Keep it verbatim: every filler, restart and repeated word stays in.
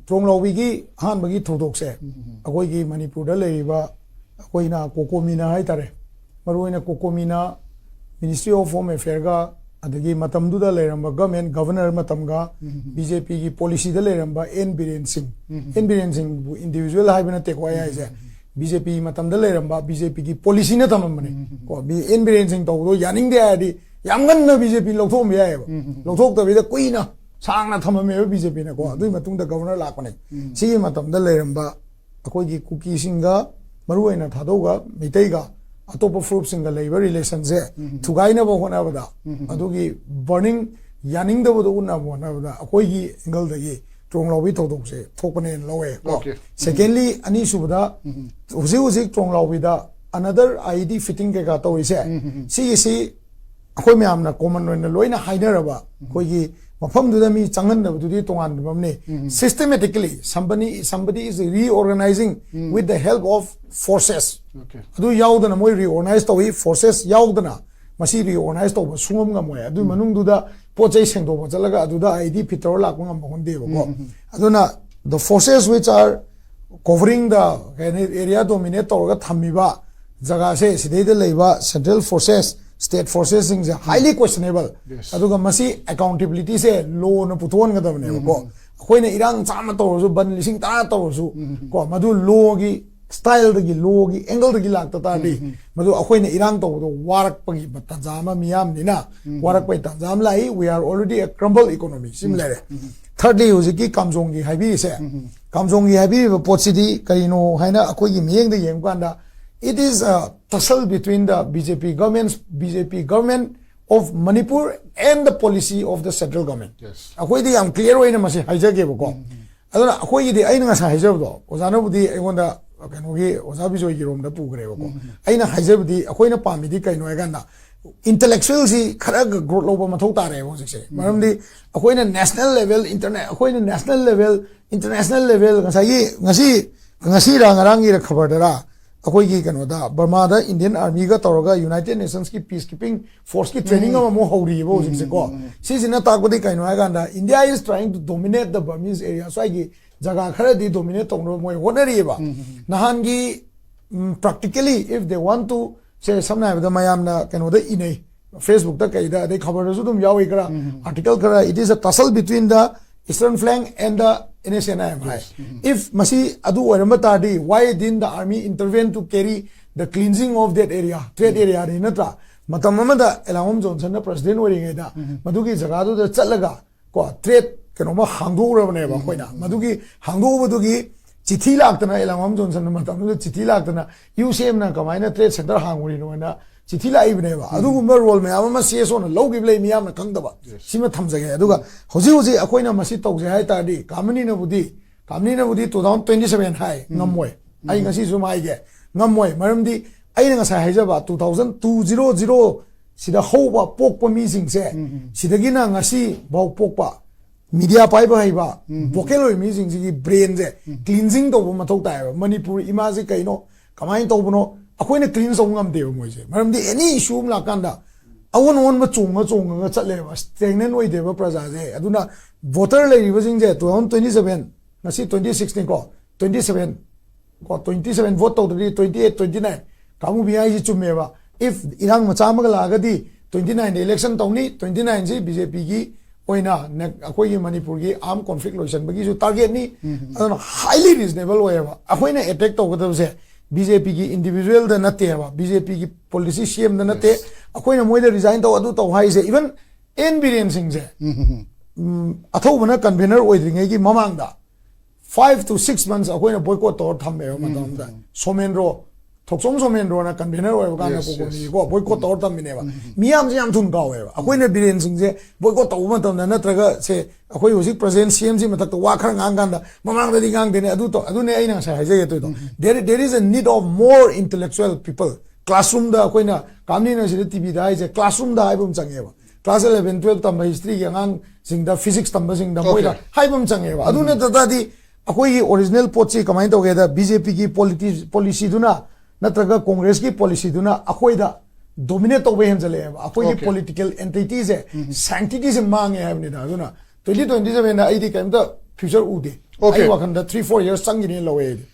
ꯇ꯭ꯔꯣꯡꯂꯥꯎꯕꯤꯒꯤ ꯑꯍꯥꯟꯕꯒꯤ ꯊꯧꯗꯣꯛꯁꯦ ꯑꯩꯈꯣꯏꯒꯤ ꯃꯅꯤꯄꯨꯔꯗ ꯂꯩꯔꯤꯕ ꯑꯩꯈꯣꯏꯅ ꯀꯣꯀꯣꯃꯤꯅꯥ ꯍꯥꯏꯇꯥꯔꯦ, ꯃꯔꯨꯑꯣꯏꯅ ꯀꯣꯀꯣꯃꯤꯅꯥ, Ministry of Home Affairꯒ ꯑꯗꯒꯤ ꯃꯇꯝꯗꯨꯗ ꯂꯩꯔꯝꯕ government, governor ꯃꯇꯝꯒ BJPꯒꯤ policyꯗ ꯂꯩꯔꯝꯕ N ꯕꯤꯔꯦꯟ ꯁꯤꯡ, N ꯕꯤꯔꯦꯟ ꯁꯤꯡꯕꯨ individual ꯍꯥꯏꯕ ꯅꯠꯇꯦꯀꯣ ꯑꯩ ꯍꯥꯏꯁꯦ, BJP ꯃꯇꯝꯗ ꯂꯩꯔꯝꯕ BJPꯒꯤ policyꯅ ꯊꯝꯃꯝꯕꯅꯦ꯫ ꯀꯣ, ꯕꯤ-, N ꯕꯤꯔꯦꯟ ꯁꯤꯡ ꯇꯧꯕꯗꯣ ꯌꯥꯅꯤꯡꯗꯦ ꯍꯥꯏꯔꯗꯤ ꯌꯥꯝ ꯉꯟꯅ BJP ꯂꯧꯊꯣꯛꯑꯝꯕ ꯌꯥꯏꯑꯕ꯫ ꯂꯧꯊꯣꯛꯇꯕꯤꯗ ꯀꯨꯏꯅ ꯁꯥꯡꯅ ꯊꯝꯃꯝꯃꯦꯕ BJPꯅꯀꯣ꯫ ꯑꯗꯨꯒꯤ ꯃꯇꯨꯡꯗ governor ꯂꯥꯛꯄꯅꯦ꯫ ꯁꯤꯒꯤ ꯃꯇꯝꯗ ꯂꯩꯔꯝꯕ ꯑꯩꯈꯣꯏꯒꯤ ꯀꯨꯀꯤꯁꯤꯡꯒ, ꯃꯔꯨꯑꯣꯏꯅ ꯊꯥꯗꯧꯒ, ꯃꯩꯇꯩꯒ, ꯑꯇꯣꯞꯄ ꯐꯨꯔꯨꯞꯁꯤꯡꯒ ꯂꯩꯕ relationꯁꯦ ꯊꯨꯒꯥꯏꯅꯕ ꯍꯣꯠꯅꯕꯗ, ꯑꯗꯨꯒꯤ burning, ꯌꯥꯅꯤꯡꯗꯕꯗꯣ ꯎꯠꯅꯕ ꯍꯣꯠꯅꯕꯗ ꯑꯩꯈꯣꯏꯒꯤ angleꯗꯒꯤ ꯇ꯭ꯔꯣꯡꯂꯥꯎꯕꯤ ꯊꯧꯗꯣꯛꯁꯦ ꯊꯣꯛꯄꯅꯦꯅ ꯂꯧꯋꯦ ꯀꯣ꯫ Okay. Secondly, ꯑꯅꯤꯁꯨꯕꯗ, ꯍꯧꯖꯤꯛ ꯍꯧꯖꯤꯛ ꯇ꯭ꯔꯣꯡꯂꯥꯎꯕꯤꯗ another IED fitting ꯀꯩꯀꯥ ꯇꯧꯔꯤꯁꯦ, ꯁꯤꯒꯤꯁꯤ ꯑꯩꯈꯣꯏ ꯃꯌꯥꯝꯅ common ꯑꯣꯏꯅ ꯂꯣꯏꯅ ꯍꯥꯏꯅꯔꯕ, ꯑꯩꯈꯣꯏꯒꯤ ꯃꯐꯝꯗꯨꯗ ꯃꯤ ꯆꯪꯍꯟꯗꯕꯗꯨꯗꯤ ꯇꯣꯉꯥꯟꯕ ꯑꯃꯅꯤ꯫ Systematically, somebody, somebody is reorganizing with the help of forces. Okay. ꯑꯗꯨ ꯌꯥꯎꯗꯅ ꯃꯣꯏ reorganize ꯇꯧꯏ, forces ꯌꯥꯎꯗꯅ ꯃꯁꯤ reorganize ꯇꯧꯕ ꯁꯨꯡꯉꯝ ꯉꯝꯃꯣꯏ꯫ ꯑꯗꯨꯒꯤ ꯃꯅꯨꯡꯗꯨꯗ ꯄꯣꯠ ꯆꯩ ꯁꯦꯡꯗꯣꯛꯄ ꯆꯠꯂꯒ ꯑꯗꯨꯗ IED fit ꯇꯧꯔ ꯂꯥꯛꯄ ꯉꯝꯕ ꯍꯣꯟꯗꯦꯕꯀꯣ꯫ ꯑꯗꯨꯅ the forces which are covering the, ꯀꯩ ꯍꯥꯏꯅꯤ, areaꯗꯣ dominate ꯇꯧꯔꯒ ꯊꯝꯃꯤꯕ ꯖꯒꯥꯁꯦ, ꯁꯤꯗꯩꯗ ꯂꯩꯕ central forces, state forcesꯁꯤꯡꯁꯦ highly questionable꯫ Yes. ꯑꯗꯨꯒ ꯃꯁꯤ accountabilityꯁꯦ lawꯅ ꯄꯨꯊꯣꯛꯍꯟꯒꯗꯕꯅꯦꯕꯀꯣ꯫ ꯑꯩꯈꯣꯏꯅ ꯏꯔꯥꯡ ꯆꯥꯝꯃ ꯇꯧꯔꯁꯨ, ꯕꯟ ꯂꯤꯁꯤꯡ ꯇꯔꯥ ꯇꯧꯔꯁꯨ, ꯀꯣ, ꯃꯗꯨ lawꯒꯤ styleꯗꯒꯤ, lawꯒꯤ angleꯗꯒꯤ ꯂꯥꯛꯇ ꯇꯥꯔꯗꯤ, ꯃꯗꯨ ꯑꯩꯈꯣꯏꯅ ꯏꯔꯥꯡ ꯇꯧꯕꯗꯣ ꯋꯥꯔꯛꯄꯒꯤ ꯇꯥꯟꯖꯥ ꯑꯃ, ꯃꯤꯌꯥꯝꯅꯤꯅ ꯋꯥꯔꯛꯄꯒꯤ ꯇꯥꯟꯖꯥ ꯑꯃ ꯂꯥꯛꯏ꯫ We are already a crumble economy꯫ ꯁꯤꯃ ꯂꯩꯔꯦ꯫ Thirdly, ꯍꯧꯖꯤꯛꯀꯤ ꯀꯥꯝꯖꯣꯡꯒꯤ ꯍꯥꯏꯕꯤꯔꯤꯁꯦ, ꯀꯥꯝꯖꯣꯡꯒꯤ ꯍꯥꯏꯕꯤꯔꯤꯕ ꯄꯣꯠꯁꯤꯗꯤ ꯀꯔꯤꯅꯣ ꯍꯥꯏꯅ ꯑꯩꯈꯣꯏꯒꯤ ꯃꯤꯠꯌꯦꯡꯗ ꯌꯦꯡꯕ ꯀꯥꯟꯗ, it is a tussle between the BJP government, BJP government of Manipur and the policy of the central government꯫ Yes. ꯑꯩꯈꯣꯏꯗꯤ ꯌꯥꯝ clear ꯑꯣꯏꯅ ꯃꯁꯤ ꯍꯥꯏꯖꯒꯦꯕꯀꯣ꯫ ꯑꯗꯨꯅ ꯑꯩꯈꯣꯏꯒꯤꯗꯤ, ꯑꯩꯅ ꯉꯁꯥꯏ ꯍꯥꯏꯖꯕꯗꯣ, ꯑꯣꯖꯥꯅꯕꯨꯗꯤ ꯑꯩꯉꯣꯟꯗ ꯀꯩꯅꯣꯒꯤ, ꯑꯣꯖꯥ ꯕꯤꯖꯣꯏꯒꯤ ꯔꯣꯝꯗ ꯄꯨꯈ꯭ꯔꯦꯕꯀꯣ꯫ ꯑꯩꯅ ꯍꯥꯏꯖꯕꯗꯤ, ꯑꯩꯈꯣꯏꯅ ꯄꯥꯝꯃꯤꯗꯤ ꯀꯩꯅꯣ ꯍꯥꯏ ꯀꯥꯟꯗ, intellectualꯁꯤ ꯈꯔ growth ꯂꯧꯕ ꯃꯊꯧ ꯇꯥꯔꯦꯕ ꯍꯧꯖꯤꯛꯁꯦ꯫ ꯃꯔꯝꯗꯤ ꯑꯩꯈꯣꯏꯅ national level, interna-, ꯑꯩꯈꯣꯏꯅ national level, international level, ꯉꯁꯥꯏꯒꯤ, ꯉꯁꯤ, ꯉꯁꯤꯔꯥ ꯉꯔꯥꯡꯒꯤꯔ ꯈꯕꯔꯗꯔꯥ, ꯑꯩꯈꯣꯏꯒꯤ ꯀꯩꯅꯣꯗ ꯕꯔꯃꯥꯗ ꯏꯟꯗꯤꯌꯟ ꯑꯥꯔꯃꯤꯒ ꯇꯧꯔꯒ ꯌꯨꯅꯥꯏꯇꯦꯗ ꯅꯦꯁꯟꯁꯀꯤ ꯄꯤꯁ ꯀꯤꯄꯤꯡ ꯐꯣꯔꯁꯀꯤ ꯇ꯭ꯔꯦꯅꯤꯡ ꯑꯃꯃꯨꯛ ꯍꯧꯔꯤꯑꯕ ꯍꯧꯖꯤꯛꯁꯦꯀꯣ꯫ ꯁꯤꯁꯤꯅ ꯇꯥꯛꯄꯗꯤ ꯀꯩꯅꯣ ꯍꯥꯏ ꯀꯥꯟꯗ, India is trying to dominate the Burmese area, ꯁ꯭ꯋꯥꯏꯒꯤ ꯖꯒꯥ ꯈꯔꯗꯤ ꯗꯣꯃꯤꯅꯦꯠ ꯇꯧꯅꯕ ꯃꯣꯏ ꯍꯣꯠꯅꯔꯤꯑꯕ꯫ ꯅꯍꯥꯟꯒꯤ ꯄ꯭ꯔꯥꯛꯇꯤꯀꯦꯂꯤ, if they want to, ꯁꯦ ꯁꯝꯅ ꯍꯥꯏꯔꯕꯗ ꯃꯌꯥꯝꯅ ꯀꯩꯅꯣꯗ ꯏꯅꯩ, ꯐꯦꯁꯕꯨꯛꯇ ꯀꯩꯗ, ꯑꯗꯩ ꯈꯕꯔꯗꯁꯨ ꯑꯗꯨꯝ ꯌꯥꯎꯏ ꯈꯔ, ꯑꯥꯔꯇꯤꯀꯜ ꯈꯔ, "It is a tussle between the Eastern Flank and the N S N I M" high. If ꯃꯁꯤ ꯑꯗꯨ ꯑꯣꯏꯔꯝꯕ ꯇꯥꯔꯗꯤ, why didn't the army intervene to carry the cleansing of that area, threat area ꯅꯤ ꯅꯠꯇ꯭ꯔꯥ? ꯃꯇꯝ ꯑꯃꯗ ꯑꯦꯂꯥꯡꯕꯝ ꯖꯣꯟꯁꯟꯅ president ꯑꯣꯏꯔꯤꯉꯩꯗ ꯃꯗꯨꯒꯤ ꯖꯒꯥꯗꯨꯗ ꯆꯠꯂꯒ ꯀꯣ, ꯇ꯭ꯔꯦꯠ ꯀꯩꯅꯣꯃ ꯍꯥꯡꯗꯣꯛꯎꯔꯕꯅꯦꯕ ꯑꯩꯈꯣꯏꯅ꯫ ꯃꯗꯨꯒꯤ ꯍꯥꯡꯗꯣꯛꯎꯕꯗꯨꯒꯤ ꯆꯤꯊꯤ ꯂꯥꯛꯇꯅ, ꯑꯦꯂꯥꯡꯕꯝ ꯖꯣꯟꯁꯟꯅ ꯃꯇꯝꯗꯨꯗ ꯆꯤꯊꯤ ꯂꯥꯛꯇꯅ, "ꯌꯨ ꯁꯤ ꯑꯦꯝꯅ ꯀꯃꯥꯏꯅ ꯇ꯭ꯔꯦꯠ ꯁꯦꯟꯇꯔ ꯍꯥꯡꯉꯨꯔꯤꯅꯣ?" ꯍꯥꯏꯅ ꯆꯤꯊꯤ ꯂꯥꯛꯏꯕꯅꯦꯕ꯫ ꯑꯗꯨꯒꯨꯝꯕ ꯔꯣꯜ ꯃꯌꯥꯝ ꯑꯃ ꯁꯤ ꯑꯦꯁ ꯑꯣꯅ ꯂꯧꯈꯤꯕ ꯂꯩ, ꯃꯤꯌꯥꯝꯅ ꯈꯪꯗꯕ꯫ ꯁꯤꯃ ꯊꯝꯖꯒꯦ꯫ ꯑꯗꯨꯒ ꯍꯧꯖꯤꯛ ꯍꯧꯖꯤꯛ ꯑꯩꯈꯣꯏꯅ ꯃꯁꯤ ꯇꯧꯖꯩ ꯍꯥꯏ ꯇꯥꯔꯗꯤ, ꯀꯥꯃꯅꯤꯅꯕꯨꯗꯤ, ꯀꯥꯃꯅꯤꯅꯕꯨꯗꯤ two thousand twenty seven ꯍꯥꯏ, ꯉꯝꯃꯣꯏ꯫ ꯑꯩ ꯉꯁꯤꯁꯨ ꯍꯥꯏꯒꯦ, ꯉꯝꯃꯣꯏ꯫ ꯃꯔꯝꯗꯤ ꯑꯩꯅ ꯉꯁꯥꯏ ꯍꯥꯏꯖꯕ two thousand two zero zero ꯁꯤꯗ ꯍꯧꯕ ꯄꯣꯛꯄ ꯃꯤꯁꯤꯡꯁꯦ, ꯁꯤꯗꯒꯤꯅ ꯉꯁꯤ ꯐꯥꯎ ꯄꯣꯛꯄ, ꯃꯤꯗꯤꯌꯥ ꯄꯥꯏꯕ ꯍꯩꯕ, ꯚꯣꯀꯦꯜ ꯑꯣꯏꯕ ꯃꯤꯁꯤꯡꯁꯤꯒꯤ ꯕ꯭ꯔꯦꯟꯁꯦ ꯀ꯭ꯂꯤꯟꯖꯤꯡ ꯇꯧꯕ ꯃꯊꯧ ꯇꯥꯏꯌꯦꯕ꯫ ꯃꯅꯤꯄꯨꯔ ꯏꯃꯥꯁꯦ ꯀꯩꯅꯣ, ꯀꯃꯥꯏꯅ ꯇꯧꯕꯅꯣ, ꯑꯩꯈꯣꯏꯅ ꯀ꯭ꯂꯤꯟ ꯇꯧꯕ ꯉꯝꯗꯦꯕ ꯃꯣꯏꯁꯦ꯫ ꯃꯔꯝꯗꯤ ꯑꯦꯅꯤ ꯏꯁꯨ ꯑꯃ ꯂꯥꯛꯀꯥꯟꯗ ꯑꯑꯣꯟ ꯑꯑꯣꯟꯕ ꯆꯣꯡꯉ ꯆꯣꯡꯉꯒ ꯆꯠꯂꯦꯕ, ꯁ꯭ꯇꯦꯒꯅꯦꯟ ꯑꯣꯏꯗꯦꯕ ꯄ꯭ꯔꯖꯥꯁꯦ꯫ ꯑꯗꯨꯅ ꯚꯣꯇꯔ ꯂꯩꯔꯤꯕꯁꯤꯡꯁꯦ, two thousand twenty seven, ꯉꯁꯤ twenty six ꯅꯤꯀꯣ, twenty seven ꯀꯣ, twenty seven ꯚꯣꯠ ꯇꯧꯗ꯭ꯔꯗꯤ twenty eight, twenty nine, ꯀꯥꯡꯕꯨ ꯃꯤꯌꯥꯏꯁꯤ ꯆꯨꯝꯃꯦꯕ꯫ If ꯏꯔꯥꯡ ꯃꯆꯥ ꯑꯃꯒ ꯂꯥꯛꯑꯒꯗꯤ twenty nine ꯗ ꯏꯂꯦꯛꯁꯟ ꯇꯧꯅꯤ, twenty nine C B J ꯄꯤꯒꯤ ꯑꯣꯏꯅ ꯅ-, ꯑꯩꯈꯣꯏꯒꯤ ꯃꯅꯤꯄꯨꯔꯒꯤ ꯑꯥꯔꯝ ꯀꯣꯟꯐ꯭ꯂꯤꯛ ꯂꯣꯏꯁꯤꯟꯕꯒꯤꯁꯨ ꯇꯥꯔꯒꯦꯠꯅꯤ꯫ ꯑꯗꯨꯅ highly reasonable ꯑꯣꯏꯌꯦꯕ꯫ ꯑꯩꯈꯣꯏꯅ ꯑꯦꯇꯦꯛ ꯇꯧꯒꯗꯕꯁꯦ ꯕꯤ ꯖꯦ ꯄꯤꯒꯤ ꯏꯟꯗꯤꯚꯤꯖꯨꯋꯦꯜꯗ ꯅꯠꯇꯦꯕ, ꯕꯤ ꯖꯦ ꯄꯤꯒꯤ ꯄꯣꯂꯤꯁꯤ ꯁꯤ ꯑꯦꯝꯗ ꯅꯠꯇꯦ꯫ ꯑꯩꯈꯣꯏꯅ ꯃꯣꯏꯗ ꯔꯤꯖꯥꯏꯟ ꯇꯧ, ꯑꯗꯨ ꯇꯧ ꯍꯥꯏꯁꯦ, ꯏꯚꯟ ꯑꯦꯟ ꯕꯤꯔꯦꯟ ꯁꯤꯡꯁꯦ, ꯎꯝ, ꯑꯊꯧꯕꯅ ꯀꯟꯚꯦꯅꯔ ꯑꯣꯏꯗ꯭ꯔꯤꯉꯩꯒꯤ ꯃꯃꯥꯡꯗ five to six months ꯑꯩꯈꯣꯏꯅ ꯕꯣꯏꯀꯣꯠ ꯇꯧꯔ ꯊꯝꯃꯦꯕ꯫ ꯃꯇꯝ ꯑꯃꯗ ꯁꯣꯃꯦꯟꯗ꯭ꯔꯣ, ꯊꯣꯛꯆꯣꯝ ꯁꯣꯃꯦꯟꯗ꯭ꯔꯣꯅ ꯀꯟꯚꯦꯅꯔ ꯑꯣꯏꯕ ꯀꯥꯟꯗ ꯀꯣꯀꯣꯃꯤꯒꯤꯀꯣ ꯕꯣꯏꯀꯣꯠ ꯇꯧꯔ ꯊꯝꯃꯤꯅꯦꯕ꯫ ꯃꯤꯌꯥꯝꯁꯦ ꯌꯥꯝ ꯊꯨꯅ ꯀꯥꯎꯋꯦꯕ꯫ ꯑꯩꯈꯣꯏꯅ ꯕꯤꯔꯦꯟ ꯁꯤꯡꯁꯦ ꯕꯣꯏꯀꯣꯠ ꯇꯧꯕ ꯃꯇꯝꯗ, ꯅꯠꯇ꯭ꯔꯒ ꯁꯦ, ꯑꯩꯈꯣꯏ ꯍꯧꯖꯤꯛ ꯄ꯭ꯔꯖꯦꯟ ꯁꯤ ꯑꯦꯝ ꯁꯤ ꯃꯊꯛꯇ ꯋꯥ ꯈꯔ ꯉꯥꯡ ꯀꯥꯟꯗ, ꯃꯃꯥꯡꯗꯗꯤ ꯉꯥꯡꯗꯦꯅꯦ, ꯑꯗꯨ ꯇꯧ-, ꯑꯗꯨꯅꯦ ꯑꯩꯅ ꯉꯁꯥꯏ ꯍꯥꯏꯖꯒꯦ ꯇꯧꯔꯤꯗꯣ꯫ There, there is a need of more intellectual people. ꯀ꯭ꯂꯥꯁꯔꯨꯝꯗ ꯑꯩꯈꯣꯏꯅ, ꯀꯥꯝꯅꯤꯅ ꯁꯤꯗ ꯇꯤ ꯚꯤꯗ ꯍꯥꯏꯁꯦ, ꯀ꯭ꯂꯥꯁꯔꯨꯝꯗ ꯍꯥꯏꯕ ꯑꯃ ꯆꯪꯉꯦꯕ꯫ Class eleven, twelve ꯇꯝꯕ ꯍꯤꯁꯇ꯭ꯔꯤꯒꯤ ꯑꯉꯥꯡꯁꯤꯡꯗ, ꯐꯤꯖꯤꯛꯁ ꯇꯝꯕꯁꯤꯡꯗ ꯃꯣꯏꯗ ꯍꯥꯏꯕ ꯑꯃ ꯆꯪꯉꯦꯕ꯫ ꯑꯗꯨ ꯅꯠꯇ ꯇꯥꯔꯗꯤ ꯑꯩꯈꯣꯏꯒꯤ ꯑꯣꯔꯤꯖꯤꯅꯦꯜ ꯄꯣꯠꯁꯤ ꯀꯃꯥꯏꯅ ꯇꯧꯒꯦꯗ, ꯕꯤ ꯖꯦ ꯄꯤꯒꯤ ꯄꯣꯂꯤꯇꯤ-, ꯄꯣꯂꯤꯁꯤꯗꯨꯅ ꯅꯠꯇ꯭ꯔꯒ ꯀꯣꯡꯒ꯭ꯔꯦꯁꯀꯤ ꯄꯣꯂꯤꯁꯤꯗꯨꯅ ꯑꯩꯈꯣꯏꯗ ꯗꯣꯃꯤꯅꯦꯠ ꯇꯧꯕ ꯍꯦꯟꯖꯜꯂꯛꯑꯦꯕ, ꯑꯩꯈꯣꯏꯒꯤ Okay. ꯄꯣꯂꯤꯇꯤꯀꯦꯜ ꯑꯦꯟꯇꯤꯇꯤꯁꯦ, ꯁꯦꯡꯇꯤꯇꯤꯁꯦ ꯃꯥꯡꯉꯦ ꯍꯥꯏꯕꯅꯤꯗ꯫ ꯑꯗꯨꯅ ꯇ꯭ꯋꯦꯟꯇꯤ ꯇ꯭ꯋꯦꯟꯇꯤ ꯁꯚꯦꯟꯗ ꯑꯩꯗꯤ ꯀꯩꯝꯇ ꯐ꯭ꯌꯨꯆꯔ ꯎꯗꯦ꯫ Okay. ꯑꯩ ꯋꯥꯈꯜꯗ ꯊ꯭ꯔꯤ ꯐꯣꯔ ꯌꯔꯁ ꯆꯪꯈꯤꯅꯦꯅ ꯂꯧꯋꯦ ꯑꯩꯗꯤ꯫